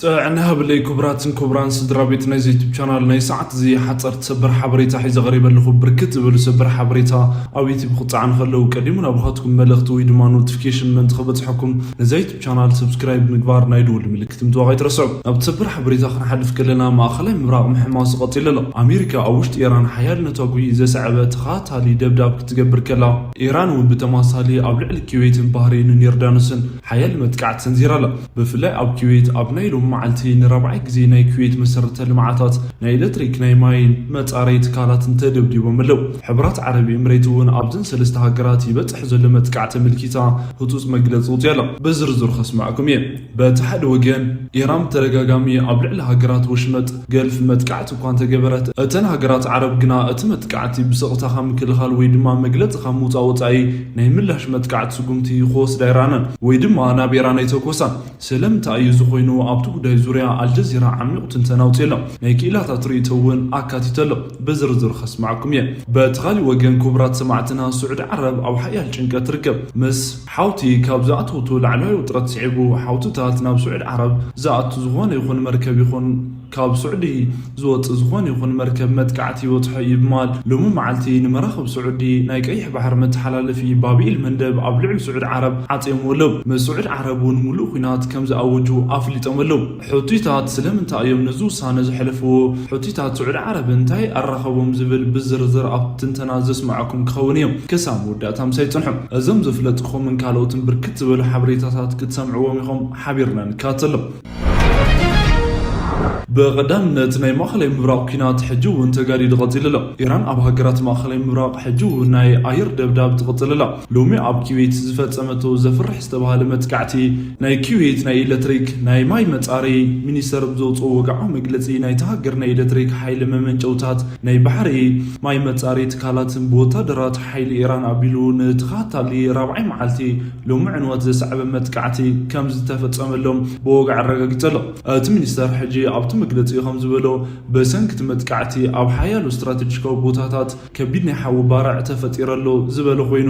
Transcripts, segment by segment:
ጥዕና ሃብለይ ክቡራትን ክቡራን ስድራ ቤት ናይዚ ዩቱብ ቻናል፣ ናይ ሰዓት እዚ ሓፀርቲ ሰበር ሓበሬታ ሒዘ ቀሪበ ኣለኹ። ብርክት ዝበሉ ሰበር ሓበሬታ ኣብ ዩቱብ ክፀዓኑ ከለዉ ቀዲሙ ናባኻትኩም መልእኽቲ ወይ ድማ ኖቲፊኬሽን ምእንቲ ከበፅሐኩም ነዛ ዩቱብ ቻናል ሰብስክራይብ ምግባር ናይ ደወል ምልክት ምጥዋቕ ኣይትረስዑ። ናብቲ ሰበር ሓበሬታ ክንሓልፍ ከለና ማእኸላይ ምብራቕ ምሕማሱ ቀፂሉ ኣሎ። ኣሜሪካ ኣብ ውሽጢ ኢራን ሓያል ነታጒ ዘስዐበ ተኸታታሊ ደብዳብ ክትገብር ከላ ኢራን እውን ብተመሳሳሊ ኣብ ልዕሊ ኩዌትን ባህሬንን ዮርዳኖስን ሓያል መጥቃዕቲ ሰንዚራ ኣላ። ብፍላይ ኣብ ኩዌት ኣብ ናይ ሎሚ መዓልቲ ንራብዓይ ግዜ ናይ ኩዌት መሰረተ ልምዓታት ናይ ኤሌክትሪክ ናይ ማይ መጻረዪ ትካላትን ተደብዲቦም ኣለዉ። ሕቡራት ዓረብ ኤምሬት እውን ኣብዘን ሰለስተ ሃገራት ይበጽሕ ዘሎ መጥቃዕቲ ኣመልኪታ ህጹጽ መግለጺ ኣውጺኣ ኣላ። ብዝርዝር ከስምዓኩም እየ። በቲ ሓደ ወገን ኢራን ብተደጋጋሚ ኣብ ልዕሊ ሃገራት ወሽመጥ ገልፍ መጥቃዕቲ እኳ እንተገበረት እተን ሃገራት ዓረብ ግና እቲ መጥቃዕቲ ብስቕታ ካብ ምክልኻል ወይ ድማ መግለጺ ካብ ምውጻእ ወጻኢ ናይ ምላሽ መጥቃዕቲ ስጉምቲ ክወስዳ ኣይረኣናን ወይ ድማ ናብ ኢራን ኣይተኮሳን። ስለምንታይ እዩ እዚ ኮይኑ? ኣብቲ ጉዳይ ዙርያ ኣልጀዚራ ዓሚቑ ትንተና ኣውጺኡ ኣሎ። ናይ ክኢላታት ርእይቶ እውን ኣካቲቱ ኣሎ። ብዝርዝር ከስማዕኩም እየ። በቲ ካሊእ ወገን ክቡራት ሰማዕትና ስዑዲ ዓረብ ኣብ ሓያል ጭንቀት ትርከብ። ምስ ሓውቲ ካብ ዝኣተወቶ ላዕለዋይ ውጥረት ስዒቡ ሓውትታት ናብ ስዑዲ ዓረብ ዝኣቱ ዝኾነ ይኹን መርከብ ይኹን ካብ ስዑዲ ዝወጽእ ዝኾነ ይኹን መርከብ መጥቃዕቲ ይበጽሖ እዩ ብምባል ሎሚ መዓልቲ ንመራኽብ ስዑዲ ናይ ቀይሕ ባሕሪ መተሓላለፊ ባብኤል መንደብ ኣብ ልዕሊ ስዑዲ ዓረብ ዓጽዮምዎ ኣለዉ። ምስ ስዑዲ ዓረብ እውን ሙሉእ ኲናት ከም ዝኣወጁ ኣፍሊጦም ኣለዉ። ሑቲታት ስለምንታይ እዮም ነዚ ውሳነ ዘሕለፍዎ? ሑቲታት ስዑዲ ዓረብ እንታይ ኣራኸቦም ዝብል ብዝርዝር ኣብ ትንተና ዘስምዓኩም ክኸውን እዮም። ክሳብ መወዳእታ ምሳይ ጽንሑ። እዞም ዘፍለጥኩምን ካልኦትን ብርክት ዝበሉ ሓበሬታታት ክትሰምዕዎም ኢኹም። ሓቢርና ንከታተሎም። ብቐዳምነት ናይ ማእኸላይ ምብራቕ ኲናት ሕጂ እውን ተጋዲዱ ቀጺሉ ኣሎ። ኢራን ኣብ ሃገራት ማእኸላይ ምብራቕ ሕጂ እውን ናይ ኣየር ደብዳብ ትቕጽል ኣላ። ሎሚ ኣብ ኩዌት ዝፈጸመቶ ዘፍርሕ ዝተባህለ መጥቃዕቲ ናይ ኩዌት ናይ ኤሌክትሪክ ናይ ማይ መጻረዪ ሚኒስተር ብዘውፅኦ ወግዓዊ መግለጺ ናይቲ ሃገር ናይ ኤሌክትሪክ ሓይሊ መመንጨውታት ናይ ባሕሪ ማይ መጻረዪ ትካላትን ብወታደራት ሓይሊ ኢራን ኣቢሉ ንተኸታታሊ ራብዓይ መዓልቲ ሎሚ ዕንወት ዘስዓበ መጥቃዕቲ ከም ዝተፈጸመሎም ብወግዒ ኣረጋጊጹ ኣሎ። እቲ ሚኒስተር ሕጂ ኣብቲ መግለጺኡ ከም ዝበሎ፣ ብሰንኪ እቲ መጥቃዕቲ ኣብ ሓያሎ ስትራቴጂካዊ ቦታታት ከቢድ ናይ ሓዊ ባርዕ ተፈጢሩ ኣሎ ዝበለ ኮይኑ፣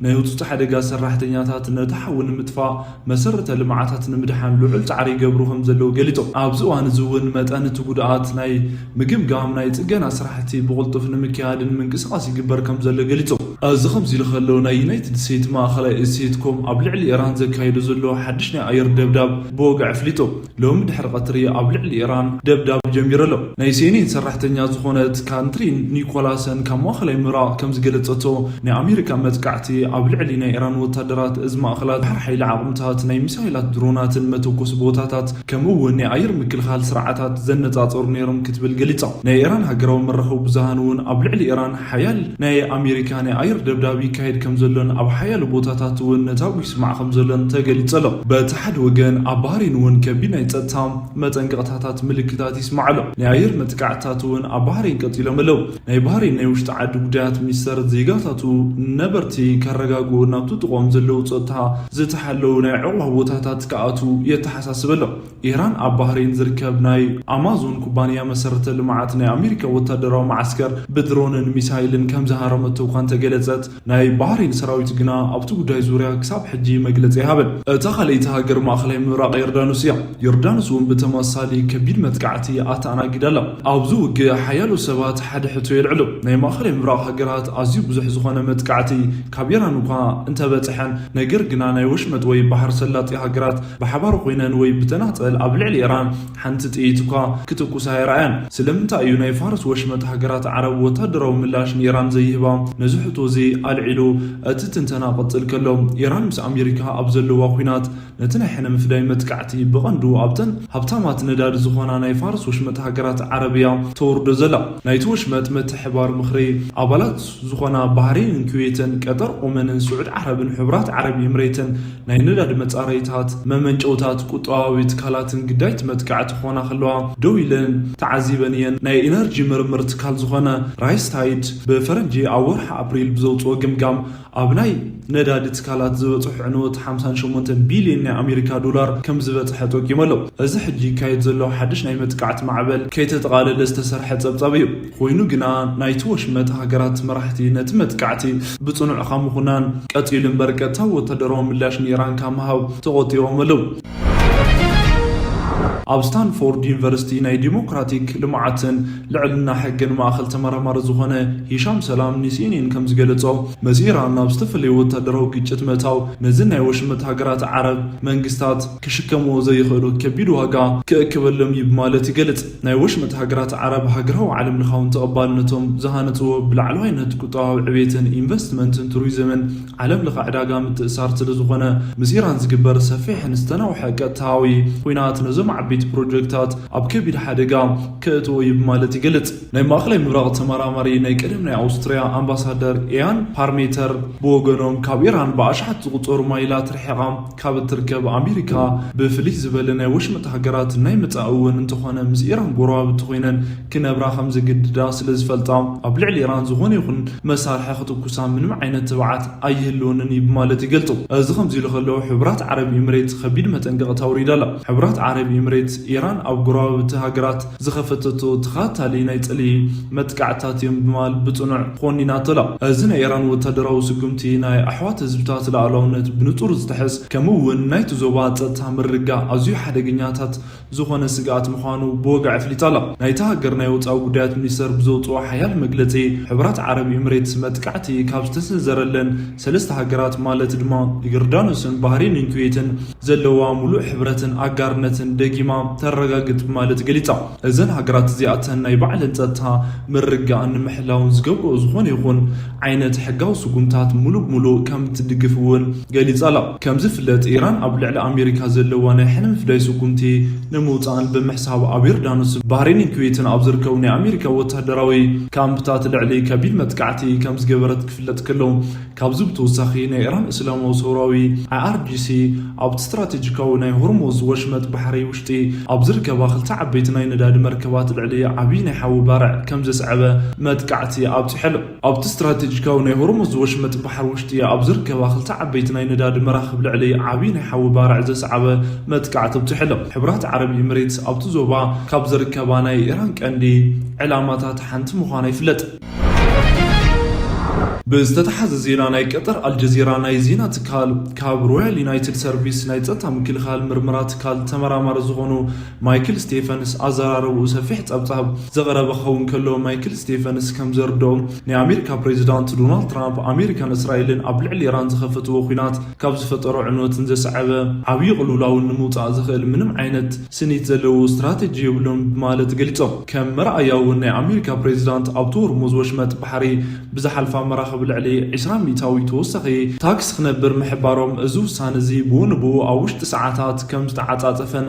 ናይ ህጹጽ ሓደጋ ሰራሕተኛታት ነቲ ሓዊ ንምጥፋእ መሰረተ ልምዓታት ንምድሓን ልዑል ጻዕሪ ይገብሩ ከም ዘለዉ ገሊጹ። ኣብዚ እዋን እዚ እውን መጠን እቲ ጉድኣት ናይ ምግምጋም ናይ ጽገና ስራሕቲ ብቕልጡፍ ንምክያድን ምንቅስቓስ ይግበር ከም ዘሎ ገሊጹ። እዚ ከምዚ ኢሉ ከሎ፣ ናይ ዩናይትድ ስቴትስ ማእኸላይ ስቴትኮም ኣብ ልዕሊ ኢራን ዘካይዶ ዘሎ ሓድሽ ናይ ኣየር ደብዳብ ብወግዒ ኣፍሊጡ። ሎሚ ድሕሪ ቀትሪ ኣብ ልዕሊ ኢራን ደብዳብ ጀሚሩ ኣሎ። ናይ ሴኔን ሰራሕተኛ ዝኾነት ካንትሪ ኒኮላሰን ካብ ማእኸላይ ምብራቕ ከም ዝገለጸቶ፣ ናይ ኣሜሪካ መጥቃዕቲ ኣብ ልዕሊ ናይ ኢራን ወታደራት፣ እዚ ማእኸላት ባሕሪ ሓይሊ ዓቕምታት፣ ናይ ሚሳይላት ድሮናትን መተኮሲ ቦታታት፣ ከምኡ እውን ናይ ኣየር ምክልኻል ስርዓታት ዘነጻጸሩ ነይሮም ክትብል ገሊጻ። ናይ ኢራን ሃገራዊ መራኸቢ ብዙሃን እውን ኣብ ልዕሊ ኢራን ሓያል ናይ ኣሜሪካ ናይ ኣየር ደብዳብ ይካየድ ከም ዘሎን ኣብ ሓያሎ ቦታታት እውን ነታጒ ይስማዕ ከም ዘሎን ተገሊጹ ኣሎ። በቲ ሓደ ወገን ኣብ ባህሬን እውን ከቢድ ናይ ጸጥታ መጠንቀቕታታት ምልክታት ይስማዕ ኣሎ። ናይ ኣየር መጥቃዕትታት እውን ኣብ ባህሬን ቀጺሎም ኣለዉ። ናይ ባህሬን ናይ ውሽጢ ዓዲ ጉዳያት ሚኒስተር ዜጋታቱ ነበርቲ ከረጋግኡ ናብቲ ጥቕኦም ዘለዉ ጸጥታ ዝተሓለዉ ናይ ዕቑባ ቦታታት ክኣትዉ የተሓሳስብ ኣሎ። ኢራን ኣብ ባህሬን ዝርከብ ናይ ኣማዞን ኩባንያ መሰረተ ልምዓት ናይ ኣሜሪካ ወታደራዊ መዓስከር ብድሮንን ሚሳይልን ከም ዝሃረመቶ እኳ እንተገለጸት፣ ናይ ባህሬን ሰራዊት ግና ኣብቲ ጉዳይ ዙርያ ክሳብ ሕጂ መግለጺ ኣይሃበን። እታ ካልኣይቲ ሃገር ማእኸላይ ምብራቕ ዮርዳኖስ እያ። ዮርዳኖስ እውን ብተመሳሳሊ ከቢድ መጥቃዕቲ ኣተኣናጊዳ ኣላ። ኣብዚ ውግእ ሓያሎ ሰባት ሓደ ሕቶ የልዕሉ። ናይ ማእኸላይ ምብራቕ ሃገራት ኣዝዩ ብዙሕ ዝኾነ መጥቃዕቲ ካብ ኢራን እኳ እንተበጽሐን፣ ነገር ግና ናይ ወሽመጥ ወይ ባሕሪ ሰላጢ ሃገራት ብሓባር ኮይነን ወይ ብተናጸል ኣብ ልዕሊ ኢራን ሓንቲ ጥይት እኳ ክትኩሳ ኣይረኣያን። ስለምንታይ እዩ ናይ ፋርስ ወሽመጥ ሃገራት ዓረብ ወታደራዊ ምላሽ ንኢራን ዘይህባ? ነዚ ሕቶ እዚ ኣልዒሉ እቲ ትንተና ክቕጽል ከሎ፣ ኢራን ምስ ኣሜሪካ ኣብ ዘለዋ ኲናት ነቲ ናይ ሕነ ምፍዳይ መጥቃዕቲ ብቐንዱ ኣብተን ሃብታማት ነዳዲ ዝኾና ናይ ፋርስ ወሽመጥ ሃገራት ዓረብ እያ ተወርዶ ዘላ። ናይቲ ወሽመጥ ምትሕብባር ምኽሪ ኣባላት ዝኾና ባህሬንን ኩዌትን ቀጠር ኦመንን ስዑድ ዓረብን ሕቡራት ዓረብ ኤምሬትን ናይ ነዳዲ መጻረይታት፣ መመንጨውታት፣ ቁጠባዊ ትካላትን ግዳይቲ መጥቃዕቲ ክኾና ከለዋ ደው ኢለን ተዓዚበን እየን። ናይ ኢነርጂ ምርምር ትካል ዝኾነ ራይስታይድ ብፈረንጂ ኣብ ወርሒ ኣፕሪል ብዘውፅኦ ግምጋም ኣብ ናይ ነዳዲ ትካላት ዝበፅሑ ዕንወት ሓምሳን ሸሞንተን ቢልዮን ናይ ኣሜሪካ ዶላር ከም ዝበፅሐ ጠቂሙ ኣሎ። እዚ ሕጂ ይካየድ ዘሎ ሓድሽ ናይ መጥቃዕቲ ማዕበል ከይተጠቓለለ ዝተሰርሐ ጸብጻብ እዩ። ኮይኑ ግና ናይቲ ወሽመጥ ሃገራት መራሕቲ ነቲ መጥቃዕቲ ብጽኑዕ ካብ ምኹናን ቀጺሉ እምበር ቀጥታዊ ወታደራዊ ምላሽ ንኢራን ካብ ምሃብ ተቖጢቦም ኣለዉ። ኣብ ስታንፎርድ ዩኒቨርሲቲ ናይ ዲሞክራቲክ ልምዓትን ልዕልና ሕግን ማእኸል ተመራማሪ ዝኾነ ሂሻም ሰላም ንሲኤንኤን ከም ዝገለጾ፣ ምስ ኢራን ናብ ዝተፈላለዩ ወታደራዊ ግጭት ምእታው ነዚ ናይ ወሽመጥ ሃገራት ዓረብ መንግስታት ክሽከምዎ ዘይኽእሉ ከቢድ ዋጋ ክእክበሎም እዩ ብማለት ይገልጽ። ናይ ወሽመጥ ሃገራት ዓረብ ሃገራዊ ዓለም ለኻውን ተቐባልነቶም ዝሃነጽዎ ብላዕለዋይነት ቁጠባዊ ዕቤትን ኢንቨስትመንትን ቱሪዝምን ዓለም ለኸ ዕዳጋ ምትእሳር ስለ ዝኾነ፣ ምስ ኢራን ዝግበር ሰፊሕን ዝተናውሐ ቀጥታዊ ኲናት ነዞም ዓበይቲ ፕሮጀክታት ኣብ ከቢድ ሓደጋ ከእትዎ እዩ ብማለት ይገልጽ። ናይ ማእኸላይ ምብራቕ ተመራማሪ ናይ ቀደም ናይ ኣውስትርያ ኣምባሳደር ኢያን ፓርሜተር ብወገኖም፣ ካብ ኢራን ብኣሽሓት ዝቑጸሩ ማይላት ርሒቓ ካብ እትርከብ ኣሜሪካ ብፍልይ ዝበለ ናይ ወሽመጥ ሃገራት ናይ መጻኢ እውን እንተኾነ ምስ ኢራን ጎረባብቲ ኮይነን ክነብራ ከም ዝግድዳ ስለ ዝፈልጣ፣ ኣብ ልዕሊ ኢራን ዝኾነ ይኹን መሳርሒ ክትኩሳ ምንም ዓይነት ትብዓት ኣይህልወንን እዩ ብማለት ይገልጹ። እዚ ከምዚ ኢሉ ከሎ፣ ሕቡራት ዓረብ ኤምሬት ከቢድ መጠንቀቕታ ኣውሪዳ ኣላ። ሕቡራት ዓረብ ኤምሬት፣ ኢራን ኣብ ጎረባብቲ ሃገራት ዝኸፈተቶ ተኸታታሊ ናይ ጽልኢ መጥቃዕትታት እዮም ብማል ብጽኑዕ ኮኒናቶ ኣላ። እዚ ናይ ኢራን ወታደራዊ ስጉምቲ ናይ ኣሕዋት ህዝብታት ልኣላውነት ብንጹር ዝጥሕስ፣ ከምኡ እውን ናይቲ ዞባ ጸጥታ ምርግጋእ ኣዝዩ ሓደገኛታት ዝኾነ ስግኣት ምዃኑ ብወግዒ ኣፍሊጣ ኣላ። ናይታ ሃገር ናይ ወጻኢ ጉዳያት ሚኒስተር ብዘውጽኦ ሓያል መግለጺ፣ ሕቡራት ዓረብ ኤምሬትስ መጥቃዕቲ ካብ ዝተሰንዘረለን ሰለስተ ሃገራት ማለት ድማ ዮርዳኖስን ባህሬንን ኩዌትን ዘለዋ ሙሉእ ሕብረትን ኣጋርነትን ደጊማ ተረጋግጽ ብማለት ገሊጻ። እዘን ሃገራት እዚኣተን ናይ ባዕለን ጸጥታ ምርግጋእን ንምሕላውን ዝገብርኦ ዝኾነ ይኹን ዓይነት ሕጋዊ ስጉምታት ሙሉእ ብሙሉእ ከም እትድግፍ እውን ገሊጻ ኣላ። ከም ዝፍለጥ፣ ኢራን ኣብ ልዕሊ ኣሜሪካ ዘለዋ ናይ ሕነ ምፍዳይ ስጉምቲ ንምውጻእን ብምሕሳብ ኣብ ዮርዳኖስ፣ ባህሬንን ኩዌትን ኣብ ዝርከቡ ናይ ኣሜሪካ ወታደራዊ ካምፕታት ልዕሊ ከቢድ መጥቃዕቲ ከም ዝገበረት ክፍለጥ ከሎ፣ ካብዚ ብተወሳኺ ናይ ኢራን እስላማዊ ሰውራዊ፣ ኣይኣርጂሲ፣ ኣብቲ ስትራቴጂካዊ ናይ ሆርሙዝ ወሽመጥ ባሕሪ ውሽጢ ኣብ ዝርከባ ክልተ ዓበይቲ ናይ ነዳዲ መርከባት ልዕሊ ዓብዪ ናይ ሓዊ ባርዕ ከም ዘስዐበ መጥቃዕቲ ኣብጺሑ ኣሎ። ኣብቲ ስትራቴጂካዊ ናይ ሆርሙዝ ወሽመጥ ባሕሪ ውሽጢ ኣብ ዝርከባ ክልተ ዓበይቲ ናይ ነዳዲ መራኽብ ልዕሊ ዓብዪ ናይ ሓዊ ባርዕ ዘስዓበ መጥቃዕቲ ኣብጺሑ ኣሎ። ሕቡራት ዓረብ ኤምሬትስ ኣብቲ ዞባ ካብ ዝርከባ ናይ ኢራን ቀንዲ ዕላማታት ሓንቲ ምዃና ይፍለጥ። ብዝተተሓዘ ዜና፣ ናይ ቀጠር ኣልጀዚራ ናይ ዜና ትካል ካብ ሮያል ዩናይትድ ሰርቪስ ናይ ጸጥታ ምክልኻል ምርመራ ትካል ተመራማሪ ዝኾኑ ማይክል ስቴፈንስ ኣዘራረብኡ ሰፊሕ ጸብጻብ ዘቕረበ ክኸውን ከሎ፣ ማይክል ስቴፈንስ ከም ዘርድኦ፣ ናይ ኣሜሪካ ፕሬዚዳንት ዶናልድ ትራምፕ ኣሜሪካን እስራኤልን ኣብ ልዕሊ ኢራን ዝኸፈትዎ ኲናት ካብ ዝፈጠሮ ዕንወትን ዘስዓበ ዓብዪ ቅልውላውን ንምውጻእ ዝኽእል ምንም ዓይነት ስኒት ዘለዎ ስትራቴጂ የብሉን ብማለት ገሊጾም። ከም መርኣያ እውን ናይ ኣሜሪካ ፕሬዚዳንት ኣብቲ ሆርሙዝ ወሽመጥ ባሕሪ ብዝሓልፋ መራኽብ ልዕሊ ዕስራ ሚእታዊ ተወሳኺ ታክስ ክነብር ምሕባሮም፣ እዚ ውሳነ እዚ ብኡ ንብኡ ኣብ ውሽጢ ሰዓታት ከም ዝተዓጻጸፈን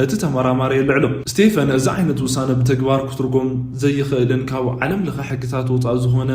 እቲ ተመራማሪ የልዕሎ። ስቴፈን፣ እዚ ዓይነት ውሳነ ብተግባር ክትርጎም ዘይኽእልን ካብ ዓለም ለኸ ሕግታት ወጻኢ ዝኾነ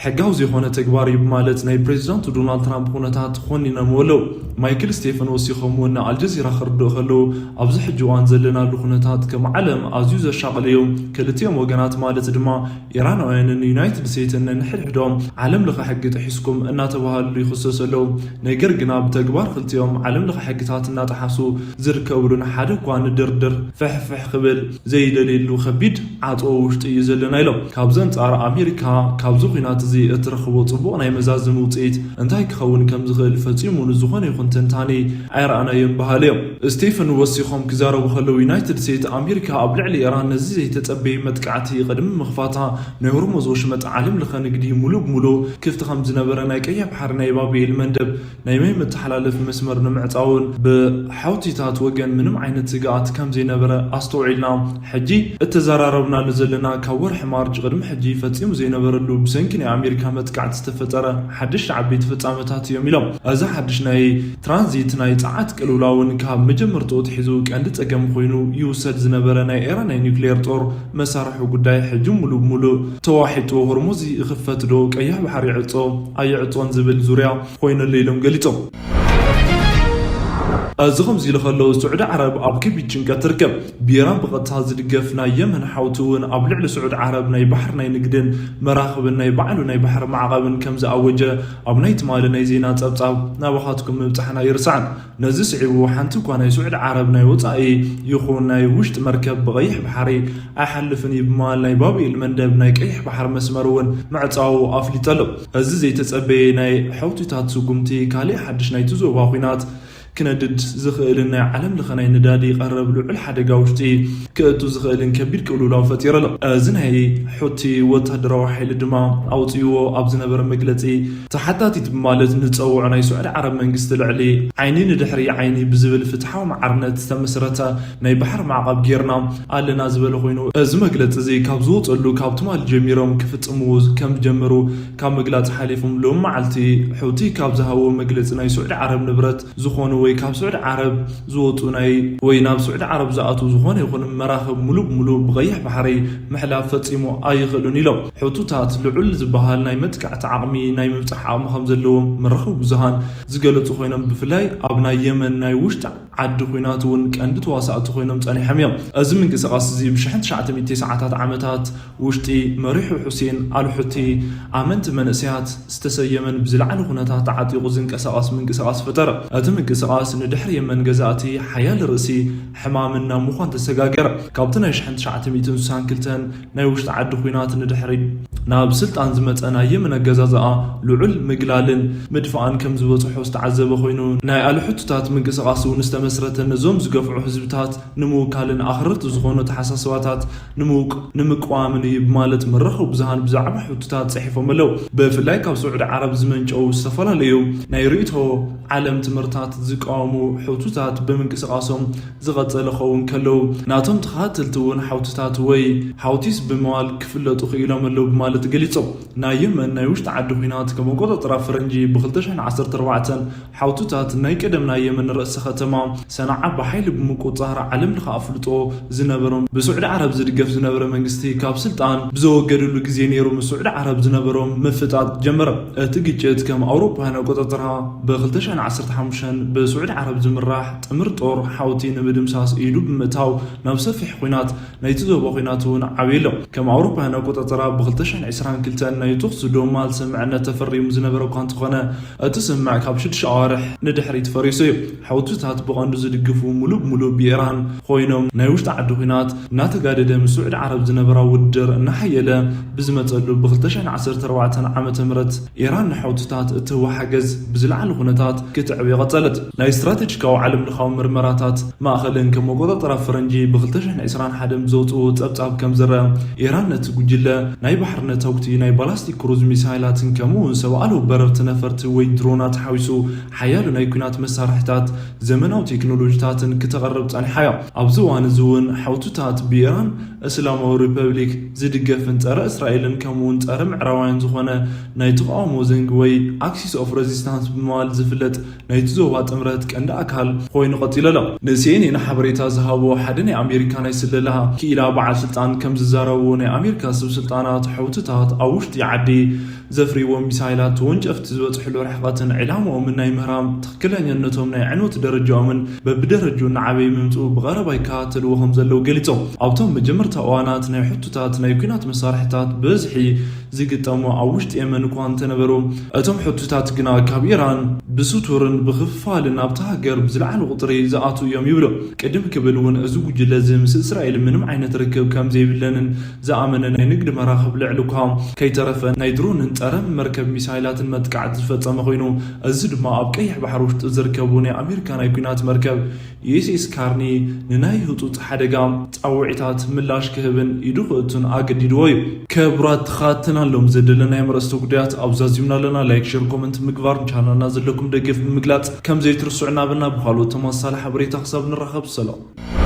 ሕጋዊ ዘይኮነ ተግባር እዩ ብማለት ናይ ፕሬዚዳንት ዶናልድ ትራምፕ ኩነታት ኮኒኖምዎ ኣለዉ። ማይክል ስቴፈን ወሲኾም እውን ንኣልጀዚራ ክርድኡ ከለዉ፣ ኣብዚ ሕጂ እዋን ዘለናሉ ኩነታት ከም ዓለም ኣዝዩ ዘሻቕል እዩ። ክልቲኦም ወገናት ማለት ድማ ኢራናውያንን ዩናይትድ ስቴትስን ነንሕድሕዶም ዓለም ለኸ ሕጊ ጥሒስኩም እናተባሃሉ ይኽሰሱ ኣለዉ። ነገር ግና ብተግባር ክልቲኦም ዓለም ለኸ ሕግታት እናጠሓሱ ዝርከብሉን ሓደ እኳ ንድርድር ፍሕፍሕ ክብል ዘይደልየሉ ከቢድ ዓጽዎ ውሽጢ እዩ ዘለና ኢሎም። ካብዚ ኣንጻር ኣሜሪካ ካብዚ ኲናት እዚ እትረኽቦ ጽቡቕ ናይ መዛዘሚ ውጽኢት እንታይ ክኸውን ከም ዝኽእል ፈጺሙ ንዝኾነ ይኹን ተንታኒ ኣይረኣናዮን በሃሊ እዮም። ስቴፈን ወሲኾም ክዛረቡ ከለዉ፣ ዩናይትድ ስቴትስ ኣሜሪካ ኣብ ልዕሊ ኢራን ነዚ ዘይተጸበየ መጥቃዕቲ ቅድሚ ምኽፋታ ናይ ሆርሙዝ ወሽመጥ ዓለም ለኸ ንግዲ ሙሉእ ብሙሉእ ክፍቲ ከም ዝነበረ፣ ናይ ቀይሕ ባሕሪ ናይ ባብኤል መንደብ ናይ ማይ መተሓላለፊ መስመር ንምዕጻውን ብሓውቲታት ወገን ምንም ዓይነት ስግኣት ከም ዘይነበረ ኣስተውዒልና። ሕጂ እተዘራረብናሉ ዘለና ካብ ወርሒ ማርች ቅድሚ ሕጂ ፈጺሙ ዘይነበረሉ ብሰንኪ ናይ ኣሜሪካ መጥቃዕቲ ዝተፈጠረ ሓደሽቲ ዓበይቲ ፍጻመታት እዮም ኢሎም። እዚ ሓድሽ ናይ ትራንዚት ናይ ጸዓት ቅልውላውን ካብ መጀመርታኡ ኣትሒዙ ቀንዲ ጸገም ኮይኑ ይውሰድ ዝነበረ ናይ ኢራን ናይ ኒውክሌር ጦር መሳርሒ ጉዳይ ሕጂ ሙሉእ ብሙሉእ ተዋሒጡ፣ ሆርሙዝ ይኽፈት ዶ ቀይሕ ባሕሪ ይዕጾ ኣይዕጾን ዝብል ዙርያ ኮይነሉ ኢሎም ገሊጾም። እዚ ከምዚ ኢሉ ከሎ፣ ስዑዲ ዓረብ ኣብ ከቢድ ጭንቀት ትርከብ። ብኢራን ብቐጥታ ዝድገፍ ናይ የመን ሓውቲ እውን ኣብ ልዕሊ ስዑዲ ዓረብ ናይ ባሕሪ ናይ ንግድን መራኽብን ናይ ባዕሉ ናይ ባሕሪ ማዕቐብን ከም ዝኣወጀ ኣብ ናይ ትማሊ ናይ ዜና ጸብጻብ ናባኻትኩም ምብጻሕና ኣይርሳዕን። ነዚ ስዒቡ፣ ሓንቲ እኳ ናይ ስዑዲ ዓረብ ናይ ወጻኢ ይኹን ናይ ውሽጢ መርከብ ብቐይሕ ባሕሪ ኣይሓልፍን እዩ ብምባል፣ ናይ ባብኤል መንደብ ናይ ቀይሕ ባሕሪ መስመር እውን ምዕጻዉ ኣፍሊጡ ኣሎ። እዚ ዘይተጸበየ ናይ ሐውቲታት ስጉምቲ፣ ካልእ ሓድሽ ናይቲ ዞባ ኲናት ክነድድ ዝኽእልን ናይ ዓለም ለኸ ናይ ነዳዲ ቀረብ ልዑል ሓደጋ ውሽጢ ክእቱ ዝኽእልን ከቢድ ቅልውላው ፈጢሩ ኣሎ። እዚ ናይ ሑቲ ወታደራዊ ሓይሊ ድማ ኣውፅእዎ ኣብ ዝነበረ መግለፂ፣ ተሓታቲት ብማለት ንፀውዖ ናይ ስዑዲ ዓረብ መንግስቲ ልዕሊ ዓይኒ ንድሕሪ ዓይኒ ብዝብል ፍትሓዊ ማዕርነት ዝተመስረተ ናይ ባሕሪ ማዕቐብ ጌርና ኣለና ዝበለ ኮይኑ፣ እዚ መግለፂ እዚ ካብ ዝወፀሉ ካብ ትማሊ ጀሚሮም ክፍፅምዎ ከም ዝጀመሩ ካብ ምግላፅ ሓሊፎም ሎም መዓልቲ ሑቲ ካብ ዝሃብዎ መግለፂ ናይ ስዑዲ ዓረብ ንብረት ዝኾኑ ወይ ካብ ስዑዲ ዓረብ ዝወፁ ናይ ወይ ናብ ስዑዲ ዓረብ ዝኣትዉ ዝኾነ ይኹን መራኽብ ሙሉእ ብሙሉእ ብቐይሕ ባሕሪ ምሕላፍ ፈፂሙ ኣይኽእሉን ኢሎም። ሑቱታት ልዑል ዝበሃል ናይ መጥቃዕቲ ዓቕሚ ናይ ምብፃሕ ዓቕሚ ከም ዘለዎም መራኸቢ ብዙሃን ዝገለፁ ኮይኖም፣ ብፍላይ ኣብ ናይ የመን ናይ ውሽጢ ዓዲ ኹናት እውን ቀንዲ ተዋሳእቲ ኮይኖም ጸኒሖም እዮም። እዚ ምንቅስቓስ እዚ ብሽሕን ትሽዓተ ሚእቲ ሰዓታት ዓመታት ውሽጢ መሪሑ ሑሴን ኣልሑቲ ኣመንቲ መንእሰያት ዝተሰየመን ብዝለዓለ ኩነታት ተዓጢቑ ዝንቀሳቐስ ምንቅስቓስ ፈጠረ። እቲ ምንቅስቓስ ንድሕሪ የመን ገዛእቲ ሓያል ርእሲ ሕማምን ናብ ምዃን ተሰጋገረ። ካብቲ ናይ ሽሕን ትሽዓተ ሚእትን ስሳን ክልተን ናይ ውሽጢ ዓዲ ኹናት ንድሕሪ ናብ ስልጣን ዝመጸ ናይ የመን ኣገዛዝኣ ልዑል ምግላልን ምድፋኣን ከም ዝበጽሖ ዝተዓዘበ ኮይኑ፣ ናይ ኣልሑቱታት ምንቅስቓስ እውን ዝተመስረተ ነዞም ዝገፍዑ ህዝብታት ንምውካልን ኣኽረርቲ ዝኾኑ ተሓሳስባታት ንምውቅ-፣ ንምቅዋምን እዩ ብማለት መራኸቢ ብዙሃን ብዛዕባ ሑቱታት ጽሒፎም ኣለዉ። ብፍላይ ካብ ስዑዲ ዓረብ ዝመንጨው ዝተፈላለዩ ናይ ርእይቶ ዓለም ትምህርታት ዝቃወሙ ሑቱታት ብምንቅስቓሶም ዝቐጸለ ኸውን ከለዉ፣ ናቶም ተኸታተልቲ እውን ሓውቲታት ወይ ሓውቲስ ብምባል ክፍለጡ ክኢሎም ኣለዉ ብማለት ገሊጾም። ናይ የመን ናይ ውሽጢ ዓዲ ኹናት ከም ኣቆጻጽራ ፈረንጂ ብ ክልተ ሽሕን ዓሰርተ ኣርባዕተን ሓውቲታት ናይ ቀደም ናይ የመን ርእሲ ከተማ ሰንዓ ብሓይሊ ብምቁጽጻር ዓለም ለኸ ኣፍልጦ ዝነበሮም ብስዑዲ ዓረብ ዝድገፍ ዝነበረ መንግስቲ ካብ ስልጣን ብዘወገድሉ ግዜ ነይሩ ምስ ስዑዲ ዓረብ ዝነበሮም ምፍጣጥ ጀመረ። እቲ ግጭት ከም ኣውሮፓውያን ኣቆጻጽራ ብ ክልተ ሽሕን ዓሰርተ ሓሙሽተን ብስዑዲ ዓረብ ዝምራሕ ጥምር ጦር ሓውቲ ንምድምሳስ ኢዱ ብምእታው ናብ ሰፊሕ ኹናት ናይቲ ዞባ ኹናት እውን ዓብዩ ኣሎ። ከም ኣውሮፓውያን ኣቆጻጽራ ብ ክልተ ሽሕን ዕስራን ክልተን ናይ ተኹሲ ዶብ ማል ስምምዕነት ተፈሪሙ ዝነበረ እኳ እንተኾነ፣ እቲ ስምምዕ ካብ ሽዱሽተ ኣዋርሕ ንድሕሪት ፈሪሱ እዩ። ሓውቲታት ብቐንዱ ዝድግፉ ሙሉእ ብሙሉእ ብኢራን ኮይኖም፣ ናይ ውሽጢ ዓዲ ኹናት እናተጋደደ ምስ ስዑዲ ዓረብ ዝነበራ ውድድር እናሓየለ ብዝመጸሉ ብ ክልተ ሽሕን ዓሰርተ ኣርባዕተን ዓመተ ምህረት ኢራን ንሓውቲታት እትህቦ ሓገዝ ብዝለዓለ ኩነታት ክትዕብዮ ቀጸለት። ናይ ስትራቴጂካዊ ዓለም ለኻዊ ምርመራታት ማእኸልን ከም ኣቆጻጽራ ፈረንጂ ብ ክልተ ሽሕን ዕስራን ሓደን ብዘውፅኡ ጸብጻብ ከም ዝረአ፣ ኢራን ነቲ ጉጅለ ናይ ባሕሪ ነተጉቲ ናይ ባላስቲክ ክሩዝ ሚሳይላትን ከምኡ እውን ሰብ ኣልቦ በረርቲ ነፈርቲ ወይ ድሮናት ሓዊሱ ሓያሎ ናይ ኲናት መሳርሕታት ዘመናዊ ቴክኖሎጂታትን ክተቕርብ ጸኒሓ እያ። ኣብዚ እዋን እዚ እውን ሓውቲታት ብኢራን እስላማዊ ሪፐብሊክ ዝድገፍን ጸረ እስራኤልን ከምኡ እውን ጸረ ምዕራባውያን ዝኾነ ናይ ተቓውሞ ዘንጊ ወይ ኣክሲስ ኦፍ ሬዚስታንስ ብምባል ዝፍለጥ ናይቲ ዞባ ጥምረት ቀንዲ ኣካል ኮይኑ ቀጺሉ ኣሎ። ን ሲ ኤን ኤን ሓበሬታ ዝሃቦ ሓደ ናይ ኣሜሪካ ናይ ስለላ ክኢላ በዓል ስልጣን ከም ዝዛረቡ፣ ናይ ኣሜሪካ ሰብ ስልጣናት ሕውትታት ኣብ ውሽጢ ዓዲ ዘፍርይዎም ሚሳይላት ተወንጨፍቲ ዝበጽሕሉ ርሕቐትን ዕላማኦምን ናይ ምህራም ትኽክለኛነቶም ናይ ዕንወት ደረጃኦምን በብደረጃኡ እናዓበየ ምምጽኡ ብቐረባ ይከታተልዎ ከም ዘለዉ ገሊጾም። ኣብቶም መጀመርታ እዋናት ናይ ሕቱታት ናይ ኲናት መሳርሕታት ብብዝሒ ዝግጠሙ ኣብ ውሽጢ የመን እኳ እንተነበሩ፣ እቶም ሕቱታት ግና ካብ ኢራን ብስቱርን ብክፍፋልን ኣብታ ሃገር ብዝለዓለ ቁጽሪ ዝኣትዉ እዮም ይብሉ። ቅድም ክብል እውን እዚ ጉጅለ እዚ ምስ እስራኤል ምንም ዓይነት ርክብ ከም ዘይብለንን ዝኣመነ ናይ ንግዲ መራኽብ ልዕሊ እኳ ከይተረፈ ናይ ድሮንን ጸረ መርከብ ሚሳይላትን መጥቃዕቲ ዝፈጸመ ኮይኑ፣ እዚ ድማ ኣብ ቀይሕ ባሕሪ ውሽጢ ዝርከቡ ናይ ኣሜሪካ ናይ ኲናት መርከብ ዩ ኤስ ኤስ ካርኒ ንናይ ህጹጽ ሓደጋ ጻውዒታት ምላሽ ክህብን ኢዱ ክእቱን ኣገዲድዎ እዩ። ክቡራት ተኸታተልቲ፣ ሎም ዘደለናዮም ኣርእስተ ጉዳያት ኣብዚ ኣዚምና ኣለና። ላይክ፣ ሼር፣ ኮመንት ምግባር፣ ንቻናልና ዘለኩም ደገፍ ብምግላጽ ከም ዘይትርስዑ እናበልና ብኻልኦት ተመሳሳሊ ሓበሬታ ክሳብ ንራኸብ ሰላም።